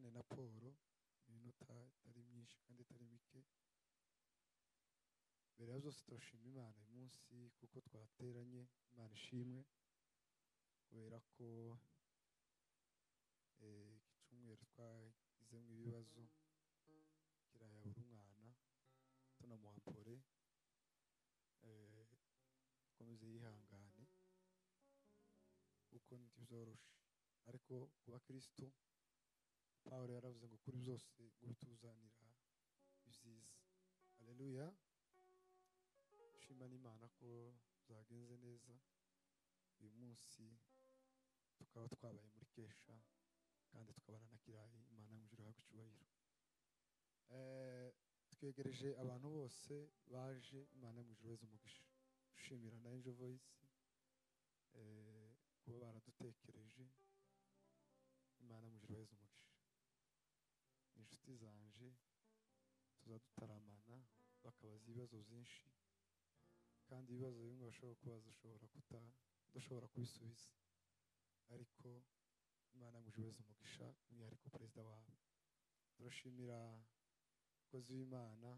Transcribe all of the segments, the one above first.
Mvugane na Paul iminota itari myinshi kandi itari mike. Mbere ya byose turashima Imana uyu munsi kuko twateranye. Imana ishimwe kubera ko iki cyumweru twagizemo ibibazo kirayabura umwana tunamuhampore, akomeze yihangane kuko ntibyoroshe. Ariko ku bakristo Paul yaravuze ngo kuri byose ngo bituzanira ibyiza. Haleluya. Shima n'Imana ko byagenze neza uyu munsi, tukaba twabaye muri kesha kandi tukabana na Kirayi. Imana mu ijuru ihabwe icyubahiro. Twegereje abantu bose baje, Imana mu ijuru ibahe umugisha. Dushimira na Angel Voice kuba baradutekereje. Imana mu ijuru ibahe umugisha. Inshuti zanje tuzadutaramana bakabaza ibibazo byinshi, kandi ibibazo bimwe bashobora kubaza udashobora kubisubiza, ariko Imana mu ijuru ibahe umugisha, umwihariko perezida wabo. Turashimira umukozi w'Imana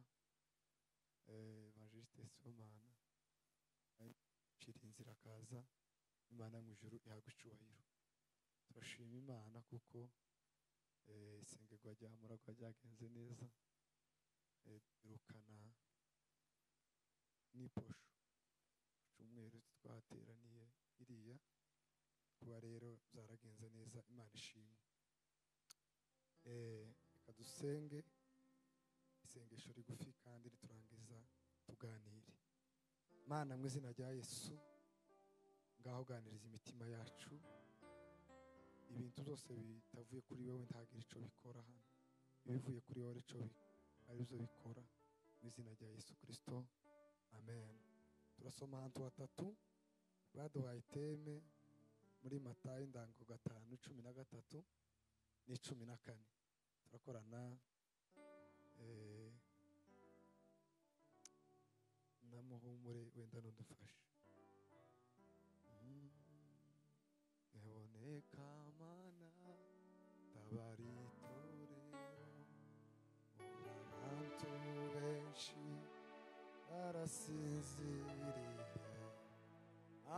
Evangeliste Sibomana acira inzira akaza. Imana mu ijuru ihabwe icyubahiro. Turashima Imana kuko isengerwa rya Muragwa ryagenze neza, birukana n'iposho cyumweru twateraniye iriya, kuba rero byaragenze neza. Imana ishimwe. Reka dusenge isengesho rigufi kandi riturangiza tuganire. Mana mu izina rya Yesu, ngaho ganiriza imitima yacu. Ibintu byose bitavuye kuri wewe ntagira ico bikora hano, ibivuye kuri wowe ico aribyo bikora, mu izina rya Yesu Kristo, amen. Turasoma ahantu hatatu baduhaye teme muri Matayo indango 5:13 n'14. Turakorana na Muhumure wenda nudufashe. Eboneka mana tabaritorero, abantu benshi barasinziriye,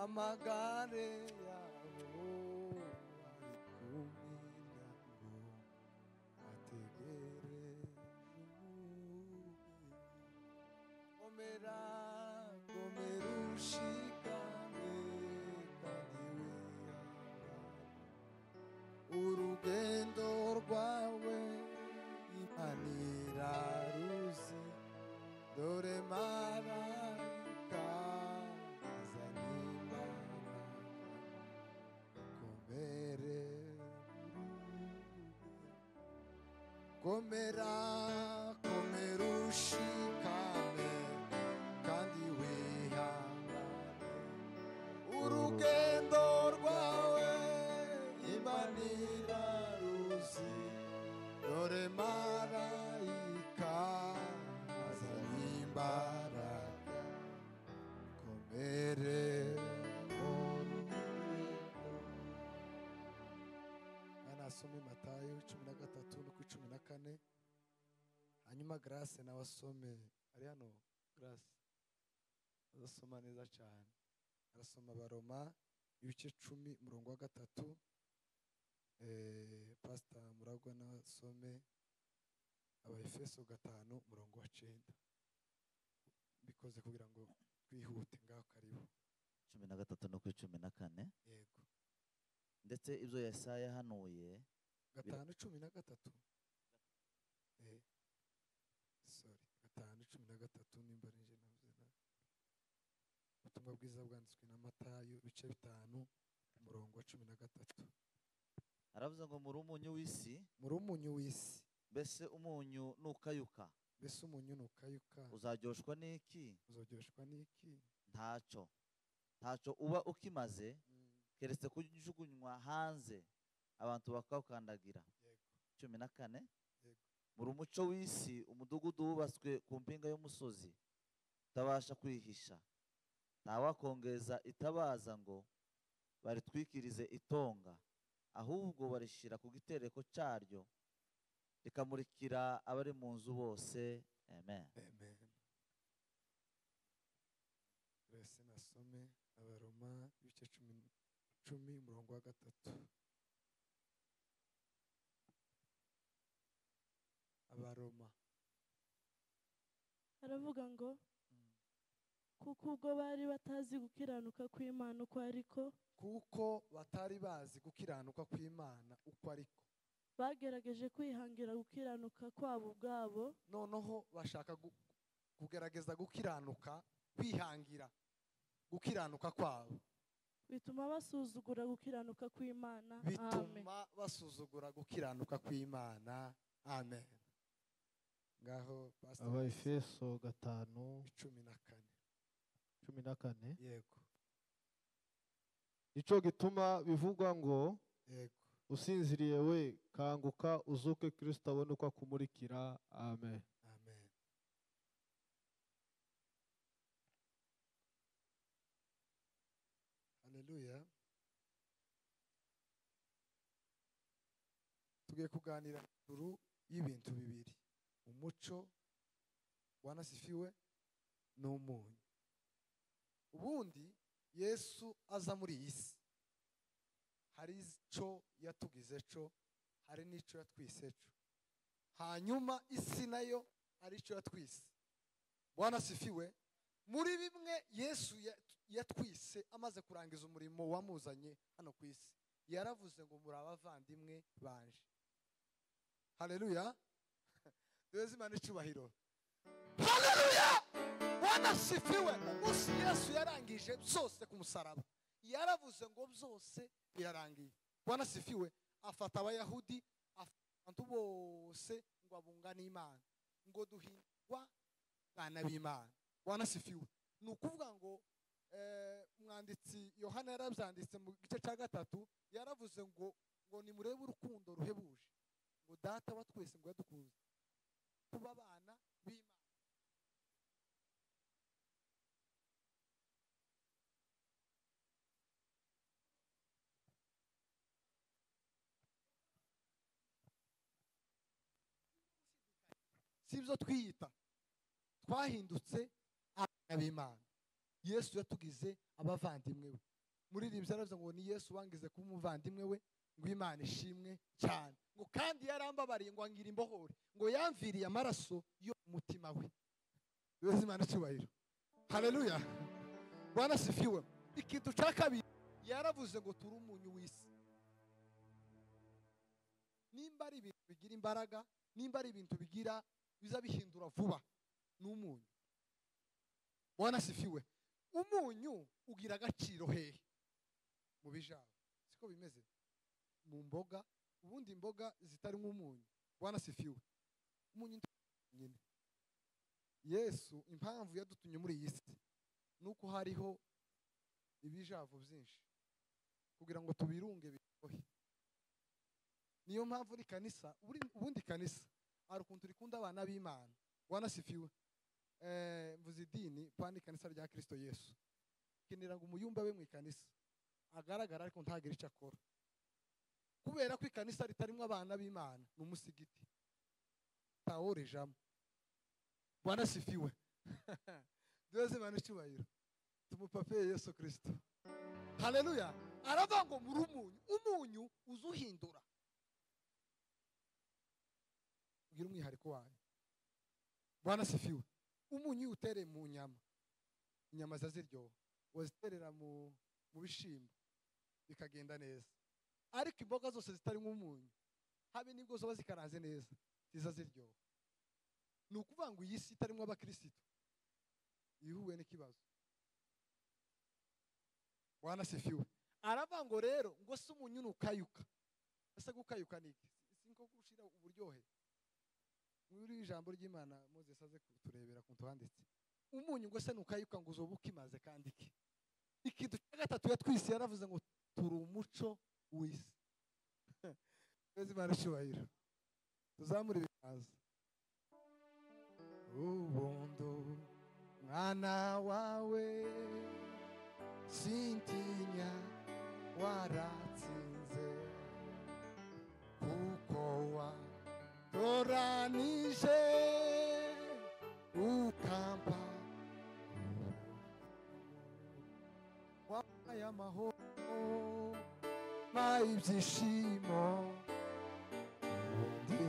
amagare yabo ari ku miryango ategereje umugeni. Komera komera ushikame kandi wihangane, urugendo rwawe Imana iraruzi. Dore marayika azanye imbaraga, komere komera komera ushikame kandi wihangane, urugendo rwawe Imana iraruzi. Dore marayika azanye imbaraga, komere urugendo. Asome Matayo 13 no ku 14, hanyuma Grace nawe asome. Ari hano Grace azasoma neza cyane. Arasoma Abaroma ibice 10 umurongo wa 3. Pastor Muragwa nawe asome Abaefeso 5 umurongo wa 9. Bikoze kugira ngo twihute. Ngaho karibu. 13 no ku 14. Yego. Ndetse ibyo Yesaya yahanuye 5:13. Sorry, 5:13 nimba nje navuze nabi. Ubutumwa bwiza bwanditswe na Matayo ibice 5 umurongo wa 13. Aravuze ngo muri umunyu w'isi, muri umunyu w'isi. Mbese umunyu nukayuka, mbese umunyu nukayuka uzaryoshwa n'iki? Uzaryoshwa n'iki? Ntacyo, ntacyo uba ukimaze keretse kujugunywa hanze abantu bakawukandagira. 14. Muri umuco w'isi, umudugudu wubatswe ku mpinga y'umusozi utabasha kwihisha. Ntawakongeza itabaza ngo baritwikirize itonga, ahubwo barishira ku gitereko cyaryo, rikamurikira abari mu nzu bose. Amen. Amen. Rese nasome Abaroma ibice 10 umurongo wa 3. Abaroma aravuga ngo kuko ubwo bari batazi gukiranuka kw'Imana uko ariko, kuko batari bazi gukiranuka kw'Imana uko ariko, bagerageje kwihangira gukiranuka kwabo ubwabo. Noneho bashaka kugerageza gukiranuka, kwihangira gukiranuka kwabo, bituma basuzugura gukiranuka kw'Imana. Bituma basuzugura gukiranuka kw'Imana. Amen. Ngaho Pastor Abaefeso 5:14. 14. Yego. Nico gituma bivugwa ngo yego, usinziriye we kanguka uzuke, Kristo abone uko akumurikira. Amen. Amen. Haleluya. Tugiye kuganira hejuru y'ibintu bibiri: umuco wanasifiwe n'umunyu. Ubundi Yesu aza muri iyi si, hari ico yatugize co, hari n'ico yatwise co. Hanyuma isi nayo hari ico yatwise. Bwana sifiwe. Muri bimwe Yesu yatwise amaze kurangiza umurimo wamuzanye hano ku isi, yaravuze ngo muri abavandimwe banje. Haleluya. Duheze Imana icubahiro. Haleluya. Bwana sifiwe. Umunsi Yesu yarangije byose ku musaraba, yaravuze ngo byose birarangiye. Bwana sifiwe. Afata Abayahudi, afata abantu bose ngo abungane Imana, ngo duhindurwa bana b'Imana. Bwana sifiwe. Ni ukuvuga ngo umwanditsi Yohana yarabyanditse mu gice cya 3, yaravuze ngo nimurebe urukundo ruhebuje, ngo data wa twese ngo yadukunze tuba abana b'Imana. Sibyo twiyita, twahindutse abana b'Imana. Yesu yatugize abavandimwe we. Muri iri yaravuze ngo ni Yesu wangize kuba umuvandimwe we, ngo Imana ishimwe cyane, ngo kandi yarambabariye ngo angira imbohore, ngo yamviriye amaraso yo mutima we. Yesu Imana icyubahiro. Haleluya. Bwana sifiwe. Ikintu cya kabiri yaravuze ngo turi umunyu w'isi. Nimba ari ibintu bigira imbaraga, nimba ari ibintu bigira biza bihindura vuba, n'umunyu. Bwana sifiwe. Umunyu ugira agaciro hehe? Mu bijabo. Siko bimeze? Mu mboga, ubundi imboga zitari nk'umunyu. Bwana sifiwe. Umunyu nyine. Yesu impamvu yadutumye muri iyi si nuko hariho ibijavu byinshi kugira ngo tubirunge biryohe. Niyo mpamvu uri kanisa, ubundi kanisa ari ukuntu rikunda abana b'Imana. Bwana sifiwe. Mvuze idini pani kanisa rya Kristo Yesu. Kenera ngo umuyumba we mu ikanisa agaragara ariko ntagira icyo akora. Kubera ko ikanisa ritarimo abana b'Imana ni umusigiti. Taworejamo. Bwana sifiwe. Duheze Imana icyubahiro. Tumupape Yesu Kristo. Haleluya. Aravuga ngo muri umunyu, umunyu uzuhindura. Ugira umwihariko wayo. Bwana sifiwe. Umunyu utereye mu nyama, inyama zaziryoha, waziterera mu bishimbo bikagenda neza. Ariko imboga zose zitari nk'umunyu, habe nibwo zoba zikaranze neza, ziza ziryoha. Ni ukuvuga ngo iyi si itarimo abakristo ihuye n'ikibazo. Bwana sifiwe. Aravuga ngo rero ngo se umunyu nukayuka. Ese gukayuka ni iki? Sinko gushira uburyohe. Muri ijambo ry'Imana Moses aze kuturebera ku twanditse. Umunyu ngo se nukayuka ngo uzoba ukimaze kandi iki. Ikintu cya gatatu yatwise yaravuze ngo turi umuco w'isi. Twese Imana icyubahiro. Tuzamure ibiganza. Ubundo mwana wawe sintinya waratsinze, kuko wa Wantoranije ukampa wampaye amahoro ma ibyishimo ubundi.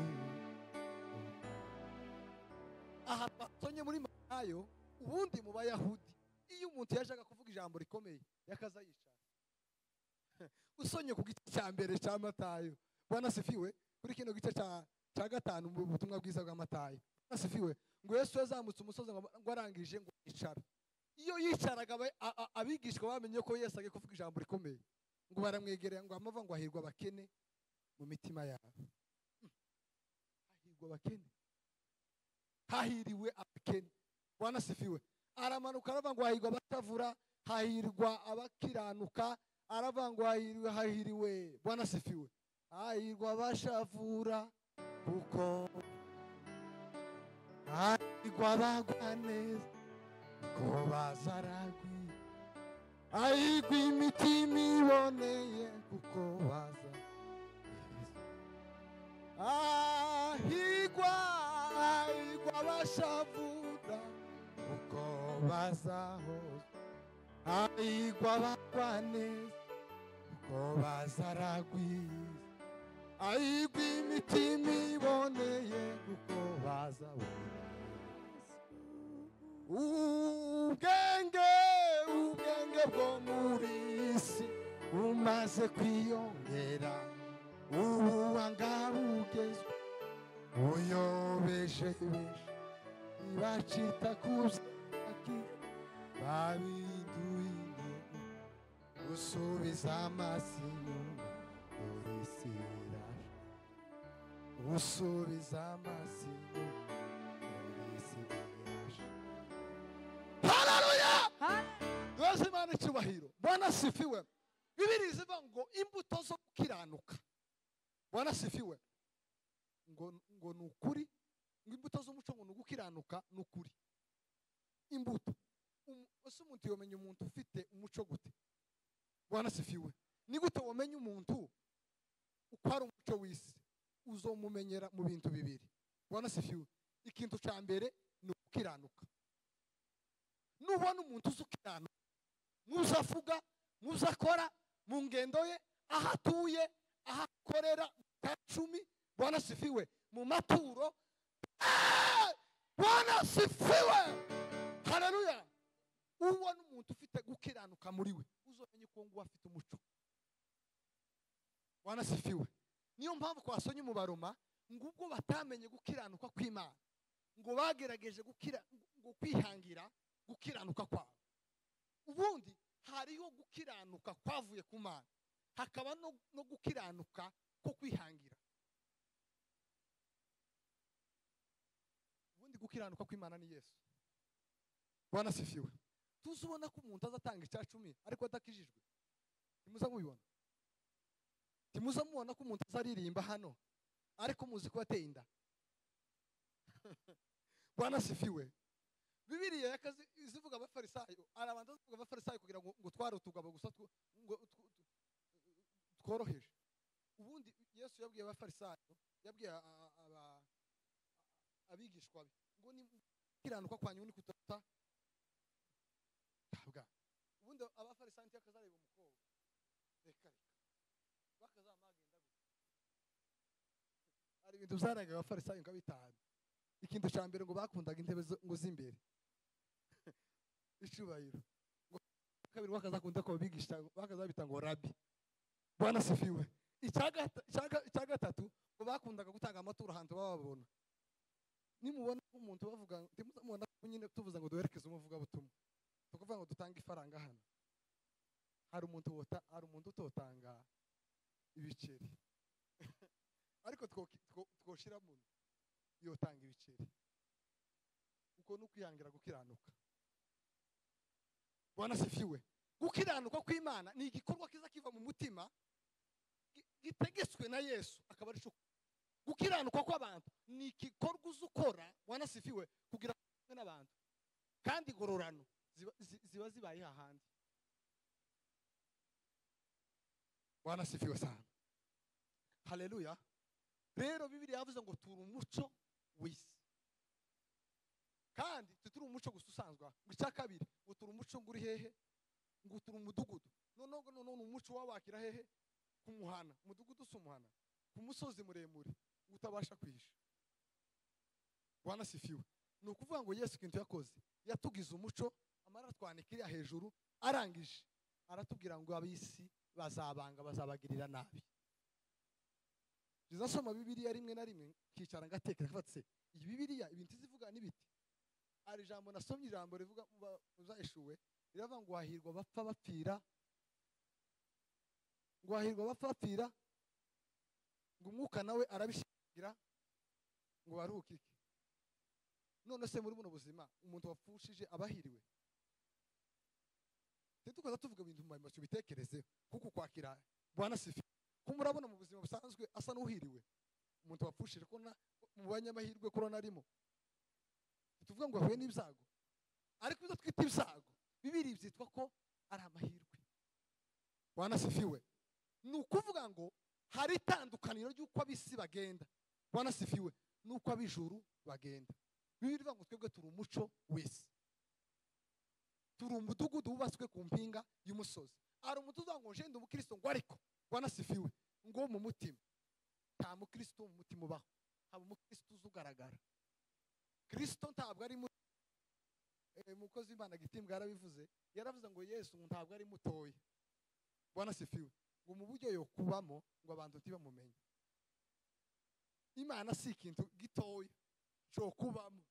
Aha twasomye muri Matayo. Ubundi mu Bayahudi, iyo umuntu yashaka kuvuga ijambo rikomeye, yakaza yicara. Usonye ku gice cya mbere cya Matayo, Bwana sifiwe, kuri kino gice cya gatanu mu butumwa bwiza bwa Matayo, Bwana sifiwe, ngo Yesu yazamutse umusozi, ngo arangije ngo yicara. Iyo yicaraga, abigishwa bamenye ko Yesu agiye kuvuga ijambo rikomeye, ngo baramwegerera, ngo amava ngo hahirwa abakene mu mitima yabo. Hahirwa abakene, hahiriwe abakene. Bwana sifiwe. Aramanuka aravuga ngo hahirwa abatavura, hahirwa abakiranuka, aravuga ngo hahiriwe, hahiriwe. Bwana sifiwe. Hahirwa abashavura, kuko hahirwa abagwa neza, kuko bazaragwi, hahirwa imitima iboneye, kuko baza hahirwa, hahirwa abashavura, kuko bazahozwa, hahirwa abagwa neza, kuko bazaragwiza, hahirwa imitima iboneye, kuko bazabona ubwenge. Ubwenge bwo muri iyi si bumaze kwiyongera, ubuhanga bugezwe buyobeje benshi, ntibacita ku byaki babiduye intego gusubiza amaso inyuma dore isi iraje, gusubiza amaso inyuma dore isi iraje. Haleluya! Duheze Imana icyubahiro. Bwana sifiwe. Bibiri zivuga ngo imbuto zo gukiranuka, Bwana sifiwe, ngo ni ukuri, ngo imbuto z'umuco ngo ni ugukiranuka, ni ukuri. Imbuto, ese umuntu yomenya umuntu ufite umuco gute? Bwana sifiwe. Ni gute wamenya umuntu uko ari umuco w'isi? Uzomumenyera mu bintu bibiri. Bwana sifiwe. Ikintu cya mbere ni ugukiranuka. Nubona umuntu uzi ukiranuka muzo avuga, muzo akora, mu ngendo ye, aho atuye, aho akorera, mu cumi, Bwana sifiwe, mu maturo. Bwana sifiwe, haleluya. Ubona umuntu ufite gukiranuka muri we, uzomenye ko nguwo afite umuco. Bwana sifiwe. Niyo mpamvu twasonye mu Baroma ngo ubwo batamenye gukiranuka kw'Imana, ngo bagerageje gukira ngo kwihangira gukiranuka kwabo. Ubundi hariho gukiranuka kwavuye ku Mana, hakaba no gukiranuka ko kwihangira. Ubundi gukiranuka kw'Imana ni Yesu. Bwana sifiwe. Tuzubona ko umuntu azatanga icya cumi ariko adakijijwe. Ntimuza mubibona? Ntimuza mubona ko umuntu azaririmba hano ariko muzi ko yateye inda? Bwana sifiwe. Bibiliya yakazi izivuga Abafarisayo, arabanza zivuga Abafarisayo kugira ngo tware utugabo gusa ngo tworoheje. Ubundi Yesu yabwiye Abafarisayo, yabwiye abigishwa be ngo ni gukiranuka kwanyu ni kutata tabwa. Ubundi Abafarisayo ntiyakazareba umukobwa, reka reka bakazamagenda gute. Hari ibintu byarangaga Abafarisayo nka bitanu. Ikintu cya mbere ngo bakundaga intebe ngo z'imbere, icubahiro. Ngo kabiri bakazakunda ko bigisha, bakazabita ngo rabi. Bwana sifiwe. Icya gatatu ngo bakundaga gutanga amaturo ahantu bababona. Nimubona umuntu bavuga, ntimuzamubona ko nyine tuvuze ngo duherekeze umuvugabutumwa, tukuvuga ngo dutange ifaranga hano, hari umuntu wota, hari umuntu utotanga ibiceri, ariko twoshira mu yotanga ibiceri. Uko ni ukwihangira gukiranuka. Bwana sifiwe. Gukiranuka kw'Imana ni igikorwa kiza kiva mu mutima, gitegetswe na Yesu, akaba ari cyo. Gukiranuka kw'abantu ni igikorwa uza ukora, Bwana sifiwe, kugira ngo n'abantu, kandi igororano ziba zibaye hahandi. Bwana sifiwe sana. Haleluya. Rero Bibiliya yavuze ngo turi umuco w'isi. Kandi turi umuco gusa usanzwe. Ngo icya kabiri ngo turi umuco ngo uri hehe? Ngo turi umudugudu. Noneho none umuco wabakira hehe? Ku muhana. Umudugudu si umuhana. Ku musozi muremure utabasha kwihisha. Bwana sifiwe. Ni ukuvuga ngo Yesu ikintu yakoze, yatugize umuco, amara twanikiriya hejuru, arangije aratubwira ngo ab'isi bazabanga, bazabagirira nabi. Nzasoma Bibiliya rimwe na rimwe nkicara ngatekereza nkavuga iyi Bibiliya ibintu izivuga n'ibiti. Ari ijambo nasomye, ijambo rivuga uzayishuwe, riravuga ngo hahirwa bapfa bapfira, ngo hahirwa bapfa bapfira, ngo umwuka nawe arabishingira ngo baruhukike. None se muri buno buzima umuntu wapfushije abahiriwe? Tukaza tuvuga ibintu mu maso bitekereze kuko kwakira Bwana sifi. Ko murabona mu buzima busanzwe asa n'uhiriwe umuntu wapfushije, ko mu banyamahirwe korona arimo. Tuvuga ngo ahuye n'ibyago, ariko ibyo twita ibyago bibiri byitwa ko ari amahirwe. Bwana sifiwe. Ni ukuvuga ngo hari itandukaniro ry'uko ab'isi bagenda, Bwana sifiwe, n'uko ab'ijuru bagenda. Bibiri ivuga ngo twebwe turi umuco w'isi, turi umudugudu wubatswe ku mpinga y'umusozi. Hari umuntu uvuga ngo nje ndi umukristo ngo ariko Bwana sifiwe, ngo mu mutima nta mukristo mu mutima ubaho, haba umukristo uzugaragara. Kristo ntabwo ari mukozi w'Imana Gitimbwa yarabivuze, yaravuze ngo Yesu ntabwo ari mutoya, Bwana sifiwe, ngo mu buryo yo kubamo ngo abantu ntibamumenye. Imana si ikintu gitoya cyo kubamo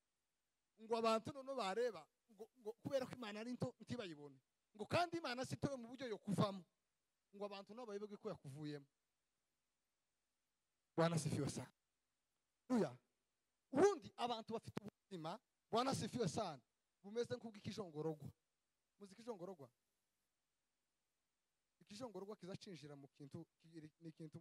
ngo abantu none bareba ngo kubera ko Imana ari nto ntibayibone, ngo kandi Imana si ntoya mu buryo yo kuvamo ngo abantu nabo bayoberwe ko yakuvuyemo. Bwana sifiwe sana. Haleluya. Ubundi abantu bafite ubuzima, Bwana sifiwe sana, bumeze nk'ubw'ikijongorogwa. Muzi ikijongorogwa? Ikijongorogwa kizacinjira mu kintu, ni ikintu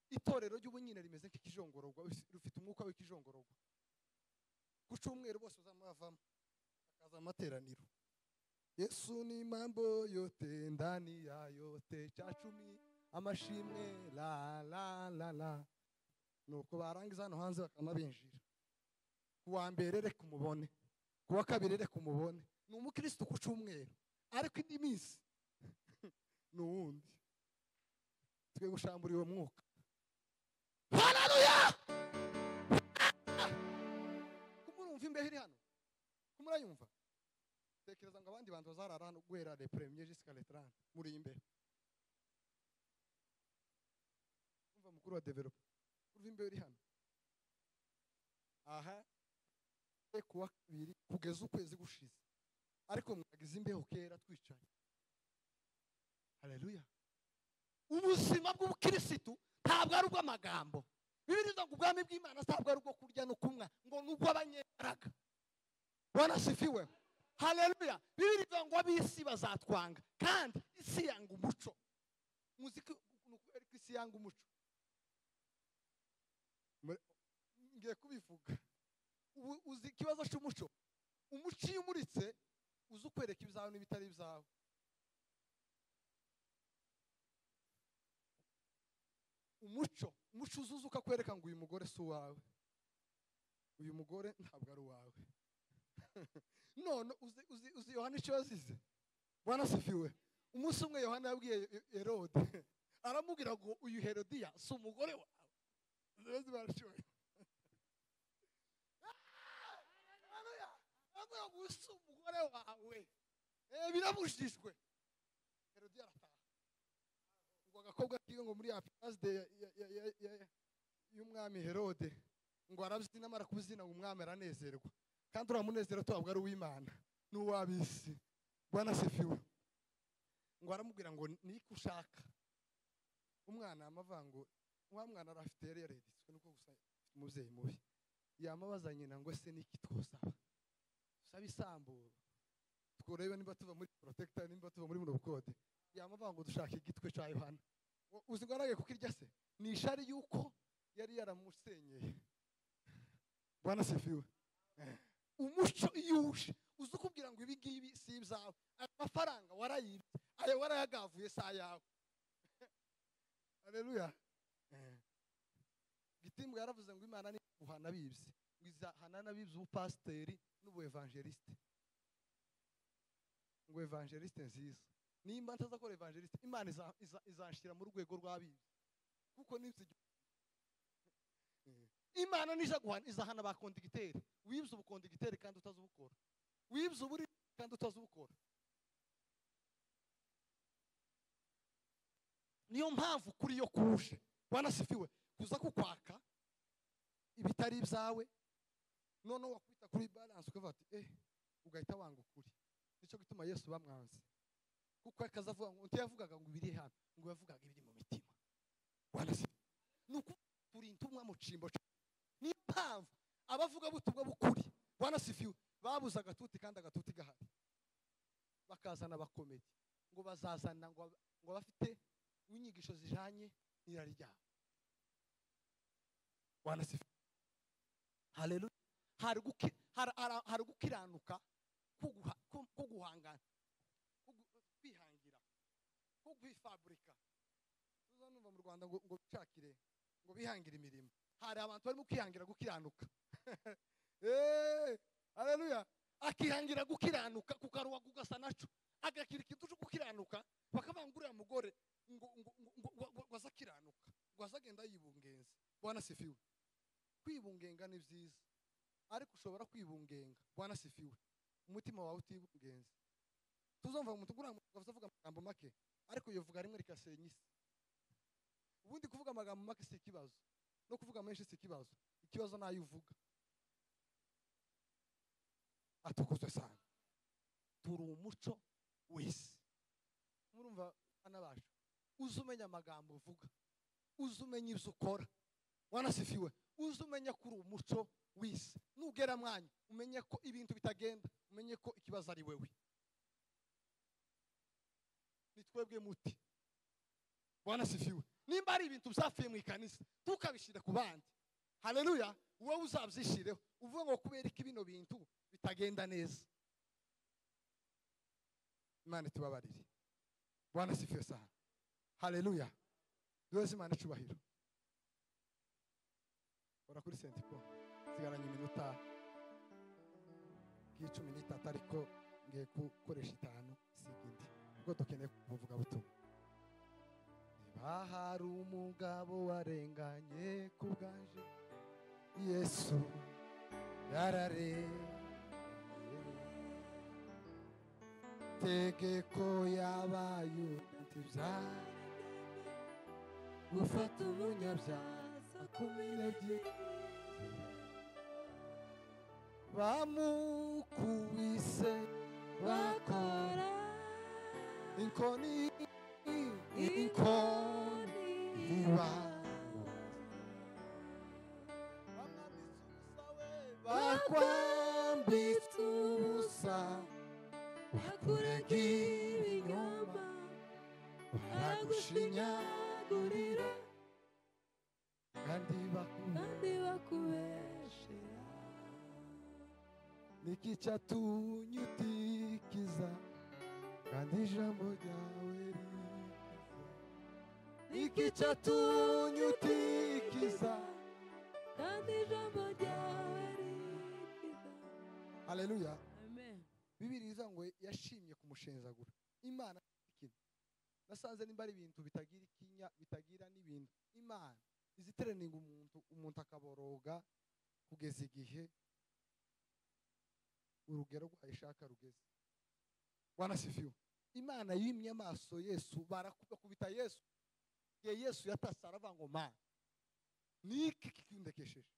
itorero ry'ubunyine rimeze nk'ikijongorogwa, rufite umwuka w'ikijongorogwa. Ku cyumweru bose bazamavamo bakaza amateraniro. Yesu ni mambo yote ndani ya yote, cha cumi amashimwe la la la la. Nuko barangiza hano hanze bakanabinjira. Kuwa mbere reka umubone, kuwa kabiri reka umubone. Ni umukristo ku cyumweru, ariko indi minsi ni uwundi. Twe gushambura uwo mwuka. Haleluya! Kumurumva imbeho iri hano? Kumurayumva? Tekereza ngo abandi bantu bazarara hano guhera le premier jusqu'à le 30 muri imbeho. Umva mukuru wa developer. Urumva imbeho iri hano? Aha kuwa kabiri kugeza ukwezi gushize. Ariko mwagize imbeho kera twicaye. Haleluya! Ubuzima bw'ubukirisitu ntabwo ari ubw'amagambo. Bibiliya ivuga ngo ubwami bw'Imana ntabwo ari ubwo kurya no kunywa, ngo ni ubw'abanyembaraga. Bwana sifiwe. Haleluya. Bibiliya ivuga ngo ab'isi bazatwanga, kandi isi yanga umuco. Muzi ko isi yanga umuco? Ngiye kubivuga. Uzi ikibazo cy'umuco? Umuco iyo umuritse uzi ukwereka ibyawe n'ibitari ibyawe. Umuco, umuco uzuza ukakwereka ngo uyu mugore si uwawe, uyu mugore ntabwo ari uwawe. None uzi Yohana icyo yazize? Bwana sifiwe. Umunsi umwe Yohana yabwiye Herode, aramubwira ngo uyu Herodiya si umugore wawe. Aramubwira ngo si umugore wawe. Birabujijwe. Herodiya arataha. Ngo agakobwa kiwe ngo muri apasde y'umwami Herode ngo arabyina, amara kubyina ngo umwami aranezerwa. Kandi uramunezero twabwo ari uw'Imana n'uw'ab'isi. Bwana sifiwe. Ngo aramubwira ngo niki ushaka? Umwana amavuga ngo wa mwana arafite yari yareditswe nuko gusa umubyeyi mubi. Yamabaza nyina ngo ese niki twosaba? Tusaba isambu tworebe nimba tuva muri protector, nimba tuva muri buno bukode. Yamavuga ngo dushaka igitwe cya Yohana. Uzi ngo aragiye kukirya se? Ni ishari yuko yari yaramusenyeye. Bwana sifiwe. Umuco iyo uje uza ukubwira ngo ibi ngibi si ibyawe, amafaranga warayibye, ayo warayagavuye si ayawe. Haleluya. Gitimbwa yaravuze ngo Imana ni guhana bibye, ngo izahana n'abibye ubupasiteri n'ubu evangeliste. Ngo evangeliste nziza, nimba ntazakora evangeliste Imana izanshira mu rwego rw'abibye, kuko nibye. Imana nija guhana izahana ba kondigiteri, wibye ubukondigiteri kandi utazubukora, wibye uburi kandi utazubukora. Niyo mpamvu kuri yo kuje, Bwana sifiwe, kuza kukwaka ibitari ibyawe, none wakwita kuri balance ukavuga ati ugahita wanga ukuri. Nicyo gituma Yesu bamwanze, kuko akazavuga ngo ntiyavugaga ngo ibiri hano, ngo yavugaga ibiri mu mitima. Bwana sifiwe. Nuko turi intumwa mu cimbo. Niyo mpamvu abavuga butumwa bukuri, Bwana sifiwe, babuze agatuti kandi agatuti gahari, bakazana abakomedi ngo bazazana ngo bafite inyigisho zijanye n'irari ryabo. Bwana sifiwe. Haleluya. Hari gukiranuka ko guhangana, kwihangira, ko kwifabrika. Tuzanumva mu Rwanda ngo bishakire, ngo bihangire imirimo. Hari abantu barimo kwihangira gukiranuka. Haleluya. Akihangira gukiranuka kukaruwa kugasa naco, agakira ikintu cyo gukiranuka, bakabangurira mugore ngo ngo azakiranuka, ngo azagenda yibungenze. Bwana sifiwe. Kwibungenga ni byiza, ariko ushobora kwibungenga, Bwana sifiwe, umutima wawe utibungenze. Tuzumva umuntu gura avuga amagambo make, ariko yovuga rimwe rikasenya isi. Ubundi kuvuga amagambo make si ikibazo, no kuvuga menshi si ikibazo, ikibazo nayo uvuga. Atukuzwe sana. Turi umuco w'isi. Murumva bana bacu, uzumenya amagambo uvuga, uzumenya ibyo ukora, Bwana sifiwe, uzumenya kuri umuco w'isi. Nugera mwanya umenye ko ibintu bitagenda, umenye ko ikibazo ari wewe. Ni twebwe muti. Bwana sifiwe. Nimba ari ibintu byapfuye mu ikanisa, tukabishira ku bandi. Haleluya. Wowe uzabyishireho uvuga ngo kubera iki bino bintu bitagenda neza. Imana itubabarire. Bwana sifiwe sana. Haleluya. Duheze Imana icubahiro. Ora kuri sentipo sigaranye iminota 13, ariko ngiye gukoresha 5 sigindi, kuko dukeneye kuvuga butumwa. Niba hari umugabo warenganye ku bwanje, Yesu yararenganye, tegeko yabaye ntibyaha gufata umunyabyaha akumira, bamukubise bakora inkoni, inkoni iba, bakwambitse ubusa, bakurega ibinyoma, baragushinyagurira, kandi bakubeshera. Niki cyatumye utikiza, kandi ijambo ryawe rikiza? Niki cyatumye utikiza, kandi ijambo ryawe rikiza? Haleluya. Amen. Bibiliya ivuga ngo yashimye kumushenzagura. Imana ikintu nasanze nimba ari ibintu bitagira ikinya, bitagira n'ibintu, Imana izitereninga umuntu akaboroga kugeza igihe urugero rwayishaka rugeze. Bwana sifiwe. Imana yimye amaso Yesu, barakubita Yesu. Igihe Yesu yatase aravuga ngo Mana, niki kikundekesheje?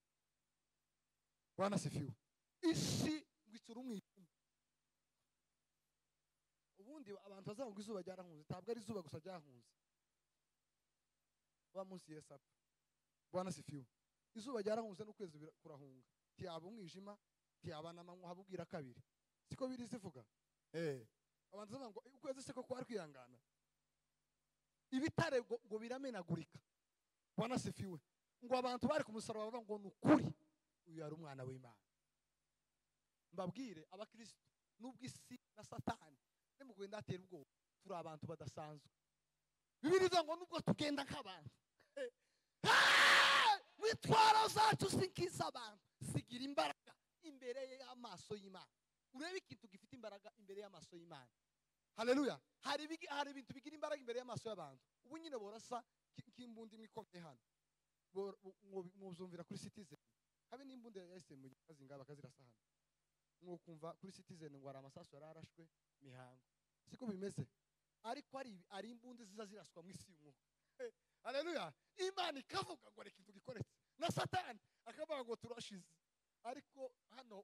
Bwana sifiwe. Isi ngo itsura umwijima. Ubundi abantu bazavuga ngo izuba ryarahunze, ntabwo ari izuba gusa ryahunze. Wa munsi Yesu apfa. Bwana sifiwe. Izuba ryarahunze n'ukwezi kurahunga. Ntiyaba umwijima, ntiyaba n'amanywa, habubwira kabiri. Siko biri zivuga. Abantu bazavuga ngo ukwezi siko kwari kwihangana. Ibitare ngo biramenagurika. Bwana sifiwe. Ngo abantu bari ku musaraba bavuga ngo ni ukuri. Uyu ari umwana w'Imana. Mbabwire abakristo, nubwo isi na Satani nimugenda atera ubwoba, turi abantu badasanzwe. Bibiliya ivuga ngo nubwo tugenda nk'abantu, witwara zacu sinkiza abantu, sigira imbaraga imbere y'amaso y'Imana. Urebe ikintu gifite imbaraga imbere y'amaso y'Imana. Haleluya. Hari ibintu bigira imbaraga imbere y'amaso y'abantu. Ubu nyine borasa nk'imbundi imwe ikomeye hano, mwuzumvira kuri Citizen, habe n'imbunda yahise mu kazinga bakazirasa hano, mwokumva kuri Citizen ngo hari amasasu yararashwe mihango. Siko bimeze, ariko ari imbunda ziza ziraswa mu isi y'umwuka. Haleluya. Imana ikavuga ngo reka ikintu gikoretse, na Satani akavuga ngo turashize. Ariko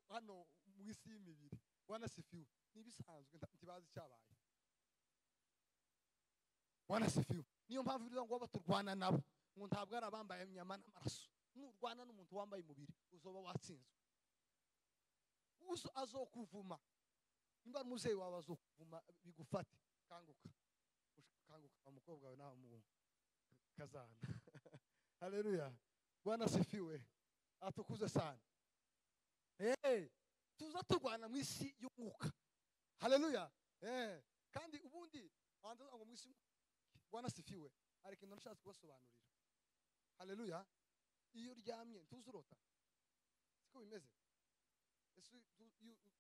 hano mu isi y'imibiri, Bwana sifiwe, nibisanzwe ntibazi cyabaye. Bwana sifiwe. Niyo mpamvu bivuga ngo baturwana nabo, ngo ntabwo ari abambaye inyama n'amaraso. Nurwana n'umuntu wambaye umubiri uzoba watsinzwe. Uzo azokuvuma, nimba ari muzeyi wawe azokuvuma bigufate. Kanguka, kanguka umukobwa wawe nawe mu kazana. Haleluya. Bwana sifiwe, atukuze sana. Tuza turwana mu isi y'umwuka. Haleluya. Kandi ubundi banza ngo mu isi, Bwana sifiwe, ariko ndashatse kubasobanurira. Haleluya. Iyo uryamye ntuzurota, siko bimeze? Ese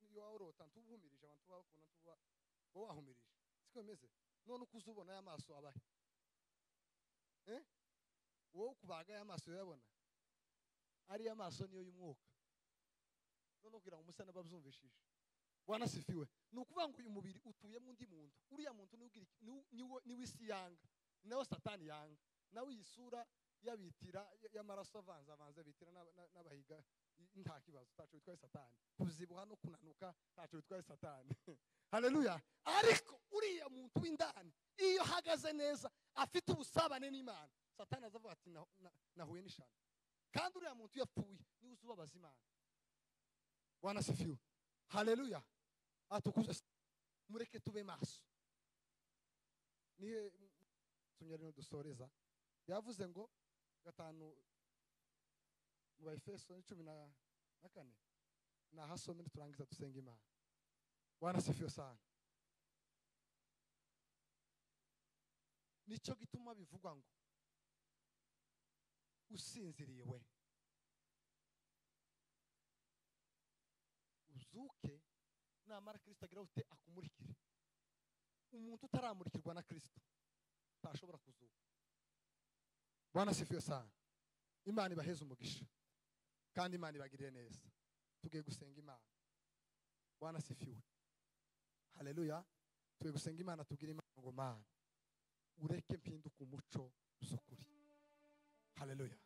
iyo warota ntubuhumirije abantu bakubona, tuba wahumirije, siko bimeze? None uko uzubona y'amaso abahe? Wowe kubaga y'amaso uyabona, ari y'amaso niyo y'umwuka. None kugira ngo umusana babyumvishije. Bwana sifiwe. Ni ukuvuga ngo uyu mubiri utuyemo undi muntu. Uriya muntu niwe isi yanga, nawe Satani yanga, nawe iyi sura yabitira y'amaraso avanze bitira n'abahiga, nta kibazo, ntaco bitwaye Satani. Kuzibuha no kunanuka ntaco bitwaye Satani. Haleluya. Ariko uriya muntu w'indani iyo ahagaze neza afite ubusabane n'Imana, Satani azavuga ati nahuye n'ishano. Kandi uriya muntu yapfuye niwe uzubabaza Imana. Bwana sifiwe. Haleluya. Atukuze. Mureke tube maso. Nihe tumyari no dusoreza, yavuze ngo 5 mu Baefeso 14 nahasome turangiza dusenga Imana. Bwana sifiwe sana. Nicyo gituma bivugwa ngo usinziriye we uzuke, namara Kristo agira ute akumurikire. Umuntu utaramurikirwa na Kristo ntashobora kuzuka. Bwana sifiwe sana. Imana ibaheze umugisha kandi Imana ibagirire neza. Tugiye gusenga Imana. Bwana sifiwe. Haleluya. Tugiye gusenga Imana, tubwire Imana ngo Mana ureke mpinduka umuco z'ukuri. Haleluya.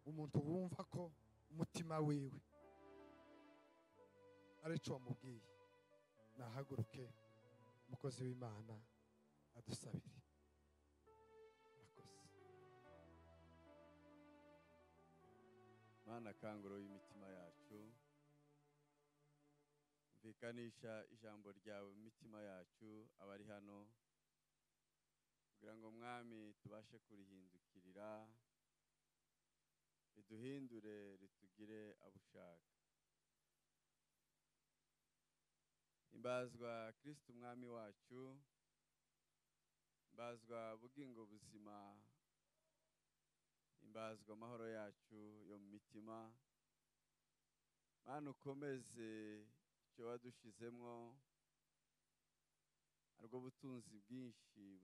Umuntu wumva ko umutima wiwe arico wamubwiye, nahaguruke umukozi w'Imana adusabire. Murakoze. Mana kanguro y'imitima yacu, mvikanisha ijambo ryawe mu mitima yacu abari hano, kugira ngo Mwami tubashe kurihindukirira, riduhindure ritugire abushaka. Imbazwa Kristo Mwami wacu, imbazwa bugingo buzima, imbazwa amahoro yacu yo mu mitima. Mana ukomeze icyo wadushizemwo, arwo butunzi bwinshi.